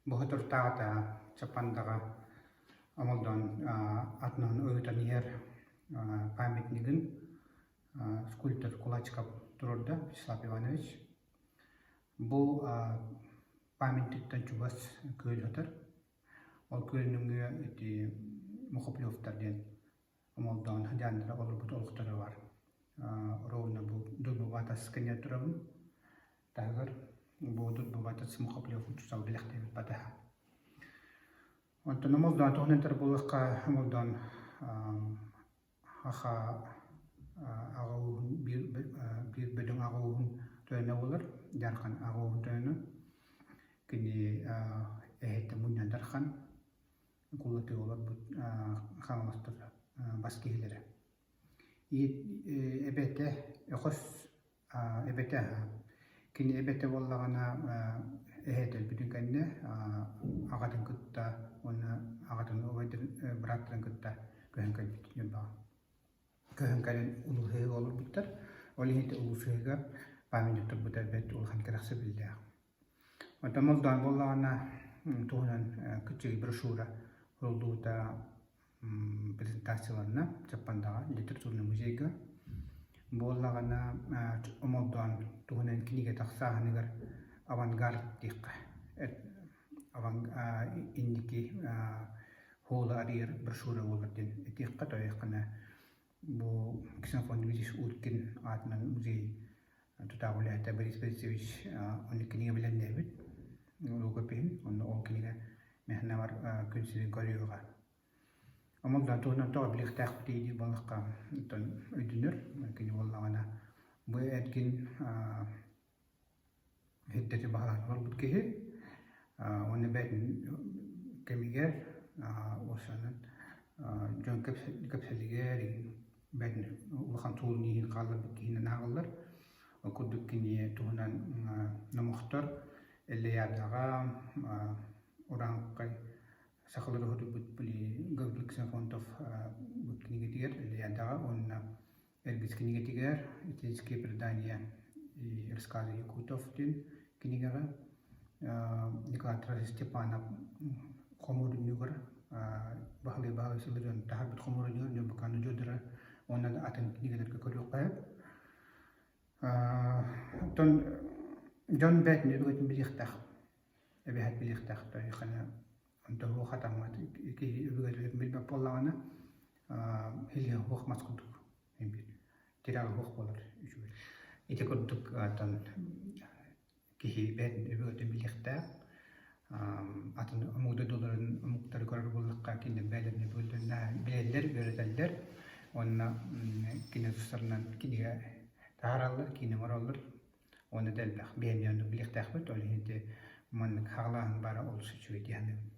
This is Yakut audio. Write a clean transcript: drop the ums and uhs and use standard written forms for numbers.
Бу соторутааҕыта Чаппандаҕа Омолдоон атынан ыытан иһэр памятнигын скульптор Кулачиков туруорда Вячеслав Иванович. Бу памятниктан чугас күөл сытар. Ол күөл нөҥүө ити Мухоплевтар диэн Омолдоон сыдьааннара олорбут олохторо бар. Ровно бу Дурбубатас кэннигэр турабын. Таһыгар бу Дурбубатас Мухоплев учуутал бэлэхтээбит батаһа. Онтон Омолдоон туһунан этэр буоллахха, Омолдоон Аха аҕа ууһун биир биир бөдөҥ аҕа ууһун тойоно буолар, Дьаархан аҕа ууһун тойоно. Кини эһэтэ Мунньан Дархан кулатыы олорбут Хаҥаластар бас киһилэрэ. Эбэтэ Өкөс Эбэтэ кини эбэтэ буоллаҕына эһэтэ өлбүтүн кэннэ аҕатын кытта уонна аҕатын убайдарын бырааттарын кытта көһөн кэлбит Ньурбаҕа. Көһөн кэлэн Улуу-Сыһыыга олорбуттар. Ол иһин ити Улуу-Сыһыыга памятник турбута бэрт улахан кэрэхсэбиллээх. Онтон Молдоон буоллаҕына туһунан кыччыгый брошюра суруллубута презентацияланна Чаппандаҕа литературнай музейга. Буоллаҕына Омолдоон туһунан кинигэ тахсааһыныгар авангард диэххэ инники хуола арыйар брошюра буолар диэн этиэххэ тоойуоххана бу Ксенофонт Дмитриевич Уткин аатынан музей тутаах үлэһитэ Борис Борисович онно кинигэ бэлэмнээбит рукопиһын онно ол кинигэ мэһнэвар күн сирин көрүөҕэ. Омолдоон туһунан тоҕо билиэхтээхпит диир буоллахха оттон өйдөнөр кини буоллаҕына бу эргин Ирдэти баһылаан олорбут киһи уонна бэйэтин кэмигэр уопсайынан дьон кэпсэлигэр бэйэтин улахан суолун-ииһин хаалларбыт киһинэн ааҕыллар. Ол курдук кини туһунан номохтор Эллэйаадаҕа Урааҥхай сахалар уһутуйбут Гаврил Ксенофонтов кинигэтигэр Эллэйаадаҕа уонна Эргис кинигэтигэр «Этнические предания и рассказы якутов» диэн кинигэҕэ Николай Тарасович Степанов хомуурунньугар Баһылай Баһылай сылдьан таһаарбыт хомуурунньугар Ньурбакааны Дьуодара уонна да атын кинигэлэргэ көрүөххэ сөп. Оттон дьон бэйэтин өбүгэтин билиэхтээх, эбэһээт билиэхтээх хана онтон уох хатаммат киһи өбүгэлэрин билбэт буоллаҕына илиһэ уох мас курдук тирэҕэ уох буолар үчүгэй. Ити курдук оттон киһи бэйэтин өбүгэтин билиэхтээх атын омук дойдуларын омуктары көрөр буоллахха кинилэр бэйэлэрин билэллэр, үөрэтэллэр уонна кинилэр тустарынан кинигэ таһаараллар, киинэ оҥороллор уонна да элбэх биһиэнньэ оннук билиэхтээхпит, ол иһин ити маннык хаҕылааһын баара олус үчүгэй дии саныыбын.